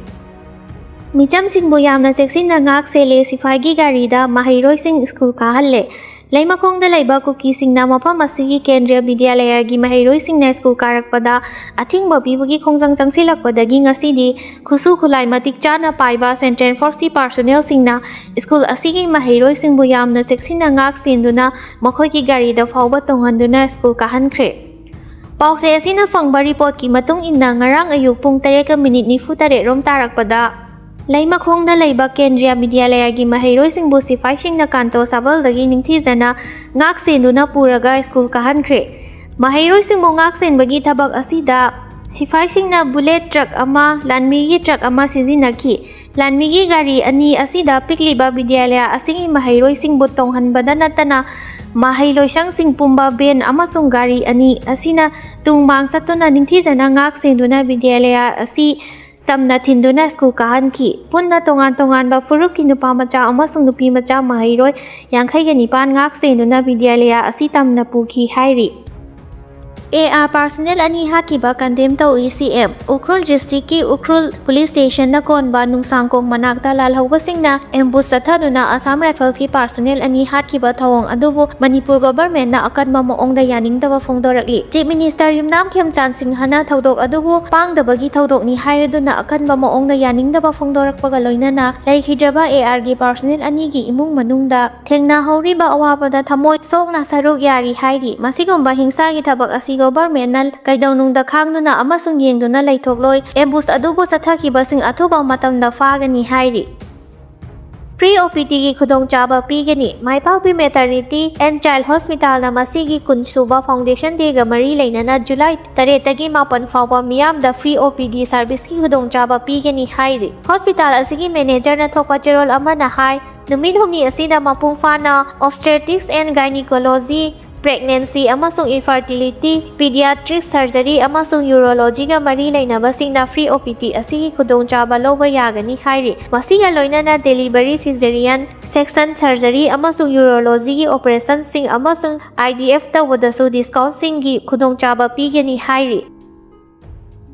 ꯃꯤꯆꯝꯁꯤꯡꯕꯨ ꯌꯥꯝꯅ ꯆꯦꯛꯁꯤꯟꯅ ꯉꯥꯛ ꯁꯦꯜꯂꯦ, ꯁꯤꯐꯥꯏꯒꯤ ꯒꯥꯔꯤꯗ ꯃꯍꯩꯔꯣꯏꯁꯤꯡ ꯁ꯭ꯀꯨꯜ ꯀꯥꯍꯜꯂꯦ꯫ ꯂꯩꯃꯈꯣꯡꯗ ꯂꯩꯕ ꯀꯨꯀꯤꯁꯤꯡꯅ ꯃꯐꯝ ꯑꯁꯤꯒꯤ ꯀꯦꯟꯗ꯭ꯔꯤꯌ ꯕꯤꯗ꯭ꯌꯥꯂꯌꯒꯤ ꯃꯍꯩꯔꯣꯏꯁꯤꯡꯅ ꯁ꯭ꯀꯨꯜ ꯀꯥꯔꯛꯄꯗ ꯑꯊꯤꯡꯕ ꯄꯤꯕꯒꯤ ꯈꯣꯡꯖꯪ ꯆꯪꯁꯤꯜꯂꯛꯄꯗꯒꯤ ꯉꯁꯤꯗꯤ ꯈꯨꯠꯁꯨ ꯈꯨꯠꯂꯥꯏ ꯃꯇꯤꯛ ꯆꯥꯅ ꯄꯥꯏꯕ ꯁꯦꯟꯇ꯭ꯔꯦꯜ ꯐꯣꯔꯁꯀꯤ ꯄꯥꯔꯁꯣꯅꯦꯜꯁꯤꯡꯅ ꯁ꯭ꯀꯨꯜ ꯑꯁꯤꯒꯤ ꯃꯍꯩꯔꯣꯏꯁꯤꯡꯕꯨ ꯌꯥꯝꯅ ꯆꯦꯛꯁꯤꯟꯅ ꯉꯥꯛ ꯁꯦꯟꯗꯨꯅ ꯃꯈꯣꯏꯒꯤ ꯒꯥꯔꯤꯗ ꯐꯥꯎꯕ ꯇꯣꯡꯍꯟꯗꯨꯅ ꯁ꯭ꯀꯨꯜ ꯀꯥꯍꯟꯈ꯭ꯔꯦ꯫ ꯄꯥꯎꯆꯦ ꯑꯁꯤꯅ ꯐꯪꯕ ꯔꯤꯄꯣꯔꯠꯀꯤ ꯃꯇꯨꯡ ꯏꯟꯅ ꯉꯔꯥꯡ ꯑꯌꯨꯛ ꯄꯨꯡ ꯇꯔꯦꯠꯀ ꯃꯤꯅꯤꯠ ꯅꯤꯐꯨ ꯇꯔꯦꯠ ꯔꯣꯝ ꯇꯥꯔꯛꯄꯗ ꯂꯩꯃꯈꯣꯡꯗ ꯂꯩꯕ ꯀꯦꯟꯗ꯭ꯔꯤꯌ ꯕꯤꯗ꯭ꯌꯥꯂꯌꯒꯤ ꯃꯍꯩꯔꯣꯏꯁꯤꯡꯕꯨ ꯁꯤꯐꯥꯏꯁꯤꯡꯅ ꯀꯥꯟꯇꯣ ꯁꯥꯕꯜꯗꯒꯤ ꯅꯤꯡꯊꯤꯖꯅ ꯉꯥꯛ ꯁꯦꯟꯗꯨꯅ ꯄꯨꯔꯒ ꯁ꯭ꯀꯨꯜ ꯀꯥꯍꯟꯈ꯭ꯔꯦ꯫ ꯃꯍꯩꯔꯣꯏꯁꯤꯡꯕꯨ ꯉꯥꯛ ꯁꯦꯟꯕꯒꯤ ꯊꯕꯛ ꯑꯁꯤꯗ ꯁꯤꯐꯥꯏꯁꯤꯡꯅ ꯕꯨꯂꯦꯠ ꯇ꯭ꯔꯛ ꯑꯃ, ꯂꯥꯟꯃꯤꯒꯤ ꯇ꯭ꯔꯛ ꯑꯃ ꯁꯤꯖꯤꯟꯅꯈꯤ꯫ ꯂꯥꯟꯃꯤꯒꯤ ꯒꯥꯔꯤ ꯑꯅꯤ ꯑꯁꯤꯗ ꯄꯤꯛꯂꯤꯕ ꯕꯤꯗ꯭ꯌꯥꯂꯌꯥ ꯑꯁꯤꯒꯤ ꯃꯍꯩꯔꯣꯏꯁꯤꯡꯕꯨ ꯇꯣꯡꯍꯟꯕꯗ ꯅꯠꯇꯅ ꯃꯍꯩ ꯂꯣꯏꯁꯪꯁꯤꯡ ꯄꯨꯝꯕ ꯚꯦꯟ ꯑꯃꯁꯨꯡ ꯒꯥꯔꯤ ꯑꯅꯤ ꯑꯁꯤꯅ ꯇꯨꯡ ꯃꯥꯡ ꯆꯠꯇꯨꯅ ꯅꯤꯡꯊꯤꯖꯅ ꯉꯥꯛ ꯁꯦꯟꯗꯨꯅ ꯕꯤꯗ꯭ꯌꯥꯂꯌꯥ ꯑꯁꯤ ꯇꯝꯅ ꯊꯤꯟꯗꯨꯅ ꯁ꯭ꯀꯨꯜ ꯀꯥꯍꯟꯈꯤ꯫ ꯄꯨꯟꯅ ꯇꯣꯉꯥꯟ ꯇꯣꯉꯥꯟꯕ ꯐꯨꯔꯨꯞꯀꯤ ꯅꯨꯄꯥ ꯃꯆꯥ ꯑꯃꯁꯨꯡ ꯅꯨꯄꯤ ꯃꯆꯥ ꯃꯍꯩꯔꯣꯏ ꯌꯥꯡꯈꯩꯒ ꯅꯤꯄꯥꯟ ꯉꯥꯛ ꯁꯦꯟꯗꯨꯅ ꯕꯤꯗ꯭ꯌꯥꯂꯌꯥ ꯑꯁꯤ ꯇꯝꯅ ꯄꯨꯈꯤ ꯍꯥꯏꯔꯤ꯫ ꯑꯦ ꯑꯥꯔ ꯄꯥꯔꯁꯣꯅꯦꯜ ꯑꯅꯤ ꯍꯥꯠꯈꯤꯕ ꯀꯟꯗꯦꯝ ꯇꯧꯏ ꯁꯤ ꯑꯦꯝ꯫ ꯎꯈ꯭ꯔꯨꯜ ꯗꯤꯁꯇ꯭ꯔꯤꯛꯀꯤ ꯎꯈ꯭ꯔꯨꯜ ꯄꯨꯂꯤꯁ ꯁ꯭ꯇꯦꯁꯟꯅ ꯀꯣꯟꯕ ꯅꯨꯡꯁꯥꯡꯈꯣꯡ ꯃꯅꯥꯛꯇ ꯂꯥꯜꯍꯧꯕꯁꯤꯡꯅ ꯑꯦꯝꯕꯨꯁ ꯆꯠꯊꯗꯨꯅ ꯑꯁꯥꯝ ꯔꯥꯏꯐꯜꯒꯤ ꯄꯥꯔꯁꯣꯅꯦꯜ ꯑꯅꯤ ꯍꯥꯠꯈꯤꯕ ꯊꯧꯑꯣꯡ ꯑꯗꯨꯕꯨ ꯃꯅꯤꯄꯨꯔ ꯒꯣꯚꯔꯟꯃꯦꯟꯠꯅ ꯑꯀꯟꯕ ꯃꯑꯣꯡꯗ ꯌꯥꯅꯤꯡꯗꯕ ꯐꯣꯡꯗꯣꯔꯛꯂꯤ꯫ ꯆꯤꯐ ꯃꯤꯅꯤꯁꯇꯔ ꯌꯨꯝꯅꯥꯝ ꯈꯦꯝꯆꯥꯟ ꯁꯤꯡꯍꯅ ꯊꯧꯗꯣꯛ ꯑꯗꯨꯕꯨ ꯄꯥꯡꯗꯕꯒꯤ ꯊꯧꯗꯣꯛꯅꯤ ꯍꯥꯏꯔꯗꯨꯅ ꯑꯀꯟꯕ ꯃꯑꯣꯡꯗ ꯌꯥꯅꯤꯡꯗꯕ ꯐꯣꯡꯗꯣꯔꯛꯄꯒ ꯂꯣꯏꯅꯅ ꯂꯩꯈꯤꯗ꯭ꯔꯕ ꯑꯦ ꯑꯥꯔꯒꯤ ꯄꯥꯔꯁꯣꯅꯦꯜ ꯑꯅꯤꯒꯤ ꯏꯃꯨꯡ ꯃꯅꯨꯡꯗ ꯊꯦꯡꯅꯍꯧꯔꯤꯕ ꯑꯋꯥꯕꯗ ꯊꯃꯣꯏ ꯁꯣꯛꯅ ꯁꯔꯨꯛ ꯌꯥꯔꯤ ꯍꯥꯏꯔꯤ꯫ ꯃꯁꯤꯒꯨꯝꯕ ꯍꯤꯡꯁꯥꯒꯤ ꯊꯕꯛ ꯑꯁꯤ ꯒꯣꯚꯔꯟꯃꯦꯟꯠꯅ ꯀꯩꯗꯧꯅꯨꯡꯗ ꯈꯥꯡꯗꯨꯅ ꯑꯃꯁꯨꯡ ꯌꯦꯡꯗꯨꯅ ꯂꯩꯊꯣꯛꯂꯣꯏ꯫ ꯑꯦꯝꯕꯨꯁ ꯑꯗꯨꯕꯨ ꯆꯠꯊꯈꯤꯕꯁꯤꯡ ꯑꯊꯨꯕ ꯃꯇꯝꯗ ꯐꯥꯒꯅꯤ ꯍꯥꯏꯔꯤ꯫ ꯐ꯭ꯔꯤ ꯑꯣ ꯄꯤ ꯗꯤꯒꯤ ꯈꯨꯗꯣꯡꯆꯥꯕ ꯄꯤꯒꯅꯤ꯫ ꯃꯥꯏꯄꯥꯛꯄꯤ ꯃꯦꯇꯔꯅꯤꯇꯤ ꯑꯦꯟ ꯆꯥꯏꯜ ꯍꯣꯁꯄꯤꯇꯥꯜꯅ ꯃꯁꯤꯒꯤ ꯀꯨꯟ ꯁꯨꯕ ꯐꯥꯎꯟꯗꯦꯁꯟ ꯗꯦꯒ ꯃꯔꯤ ꯂꯩꯅꯅ ꯖꯨꯂꯥꯏ ꯇꯔꯦꯠꯇꯒꯤ ꯃꯥꯄꯟ ꯐꯥꯎꯕ ꯃꯤꯌꯥꯝꯗ ꯐ꯭ꯔꯤ ꯑꯣ ꯄꯤ ꯗꯤ ꯁꯔꯚꯤꯁꯀꯤ ꯈꯨꯗꯣꯡꯆꯥꯕ ꯄꯤꯒꯅꯤ ꯍꯥꯏꯔꯤ꯫ ꯍꯣꯁꯄꯤꯇꯥꯜ ꯑꯁꯤꯒꯤ ꯃꯦꯅꯦꯖꯔꯅ ꯊꯣꯛꯄ ꯆꯦꯔꯣꯜ ꯑꯃꯅ ꯍꯥꯏ, ꯅꯨꯃꯤꯠ ꯍꯨꯝꯅꯤ ꯑꯁꯤꯗ ꯃꯄꯨꯡ ꯐꯥꯅ ꯑꯣꯕꯁꯇꯦꯇ꯭ꯔꯤꯛꯁ ꯑꯦꯟ ꯒꯥꯏꯅꯤꯀꯣꯂꯣꯖꯤ, ꯄ꯭ꯔꯦꯒꯅꯦꯟꯁꯤ ꯑꯃꯁꯨꯡ ꯏꯟꯐꯔꯇꯤꯂꯤꯇꯤ, ꯄꯤꯗꯤꯌꯥꯇ꯭ꯔꯤꯛ ꯁꯔꯖꯔꯤ ꯑꯃꯁꯨꯡ ꯌꯨꯔꯣꯂꯣꯖꯤꯒ ꯃꯔꯤ ꯂꯩꯅꯕꯁꯤꯡꯅ ꯐ꯭ꯔꯤ ꯑꯣ ꯄꯤ ꯗꯤ ꯑꯁꯤꯒꯤ ꯈꯨꯗꯣꯡꯆꯥꯕ ꯂꯧꯕ ꯌꯥꯒꯅꯤ ꯍꯥꯏꯔꯤ꯫ ꯃꯁꯤꯒ ꯂꯣꯏꯅꯅ ꯗꯦꯂꯤꯚꯔꯤ, ꯁꯤꯖꯦꯔꯤꯌꯟ ꯁꯦꯛꯁꯟ, ꯁꯔꯖꯔꯤ ꯑꯃꯁꯨꯡ ꯌꯨꯔꯣꯂꯣꯖꯤꯒꯤ ꯑꯣꯄꯔꯦꯁꯟꯁꯤꯡ ꯑꯃꯁꯨꯡ ꯑꯥꯏ ꯗꯤ ꯑꯦꯐ ꯇꯧꯕꯗꯁꯨ ꯗꯤꯁꯀꯥꯎꯟꯁꯤꯡꯒꯤ ꯈꯨꯗꯣꯡꯆꯥꯕ ꯄꯤꯒꯅꯤ ꯍꯥꯏꯔꯤ꯫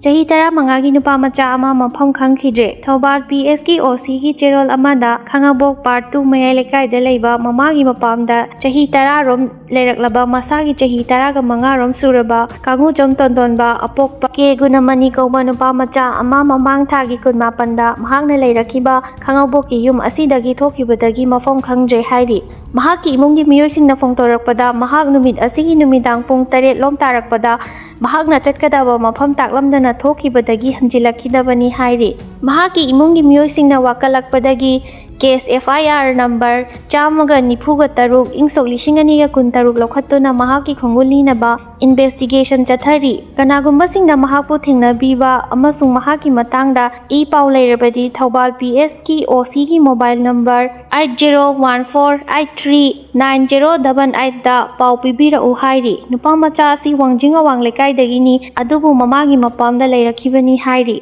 ꯆꯍꯤ ꯇꯔꯥꯃꯉꯥꯒꯤ ꯅꯨꯄꯥ ꯃꯆꯥ ꯑꯃ ꯃꯐꯝ ꯈꯪꯈꯤꯗ꯭ꯔꯦ꯫ ꯊꯧꯕꯥꯜ ꯄꯤ ꯑꯦꯁꯀꯤ ꯑꯣ ꯁꯤꯒꯤ ꯆꯦꯔꯣꯜ ꯑꯃꯗ ꯈꯥꯉꯕꯣꯛ ꯄꯥꯔꯠ ꯇꯨ ꯃꯌꯥꯏ ꯂꯩꯀꯥꯏꯗ ꯂꯩꯕ ꯃꯃꯥꯒꯤ ꯃꯄꯥꯝꯗ ꯆꯍꯤ ꯇꯔꯥꯔꯣꯝ ꯂꯩꯔꯛꯂꯕ ꯃꯁꯥꯒꯤ ꯆꯍꯤ ꯇꯔꯥꯒ ꯃꯉꯥꯔꯣꯝ ꯁꯨꯔꯕ ꯀꯥꯡꯉꯨꯆꯝ ꯇꯣꯟꯗꯣꯟꯕ ꯑꯄꯣꯛꯄ ꯀꯦ ꯒꯨꯅꯃꯅꯤ ꯀꯧꯕ ꯅꯨꯄꯥ ꯃꯆꯥ ꯑꯃ ꯃꯃꯥꯡ ꯊꯥꯒꯤ ꯀꯨꯟꯃꯥꯄꯟꯗ ꯃꯍꯥꯛꯅ ꯂꯩꯔꯛꯈꯤꯕ ꯈꯥꯉꯕꯣꯛꯀꯤ ꯌꯨꯝ ꯑꯁꯤꯗꯒꯤ ꯊꯣꯛꯈꯤꯕꯗꯒꯤ ꯃꯐꯝ ꯈꯪꯗ꯭ꯔꯦ ꯍꯥꯏꯔꯤ꯫ ꯃꯍꯥꯛꯀꯤ ꯏꯃꯨꯡꯒꯤ ꯃꯤꯑꯣꯏꯁꯤꯡꯅ ꯐꯣꯡꯗꯣꯔꯛꯄꯗ, ꯃꯍꯥꯛ ꯅꯨꯃꯤꯠ ꯑꯁꯤꯒꯤ ꯅꯨꯃꯤꯗꯥꯡ ꯄꯨꯡ ꯇꯔꯦꯠ ꯂꯣꯝ ꯇꯥꯔꯛꯄꯗ ꯃꯍꯥꯛꯅ ꯆꯠꯀꯗꯕ ꯃꯐꯝ ꯇꯥꯛꯂꯝꯗꯅ ꯊꯣꯛꯈꯤꯕꯗꯒꯤ ꯍꯟꯖꯤꯜꯂꯛꯈꯤꯗꯕꯅꯤ ꯍꯥꯏꯔꯤ꯫ ꯃꯍꯥꯛꯀꯤ ꯏꯃꯨꯡꯒꯤ ꯃꯤꯑꯣꯏꯁꯤꯡꯅ ꯋꯥꯀꯠꯂꯛꯄꯗꯒꯤ case F I R number ꯆꯥꯝꯃꯒ ꯅꯤꯐꯨꯒ ꯇꯔꯨꯛ ꯏꯪ ꯁꯣꯛ ꯂꯤꯁꯤꯡ ꯑꯅꯤꯒ ꯀꯨꯟꯇꯔꯨꯛ ꯂꯧꯈꯠꯇꯨꯅ ꯃꯍꯥꯛꯀꯤ ꯈꯣꯡꯒꯨꯜ ꯂꯤꯅꯕ investigation ꯆꯠꯊꯔꯤ꯫ ꯀꯅꯥꯒꯨꯝꯕꯁꯤꯡꯅ ꯃꯍꯥꯛꯄꯨ ꯊꯦꯡꯅꯕꯤꯕ ꯑꯃꯁꯨꯡ ꯃꯍꯥꯛꯀꯤ ꯃꯇꯥꯡꯗ ꯏ ꯄꯥꯎ ꯂꯩꯔꯕꯗꯤ ꯊꯧꯕꯥꯜ P S ꯀꯤ O C ꯒꯤ mobile number eight zero one four eight three nine zero double eight ꯗ ꯄꯥꯎ ꯄꯤꯕꯤꯔꯛꯎ ꯍꯥꯏꯔꯤ꯫ ꯅꯨꯄꯥ ꯃꯆꯥ ꯑꯁꯤ ꯋꯥꯡꯖꯤꯡ ꯑꯋꯥꯡ ꯂꯩꯀꯥꯏꯗꯒꯤꯅꯤ, ꯑꯗꯨꯕꯨ ꯃꯃꯥꯒꯤ ꯃꯄꯥꯝꯗ ꯂꯩꯔꯛꯈꯤꯕꯅꯤ ꯍꯥꯏꯔꯤ꯫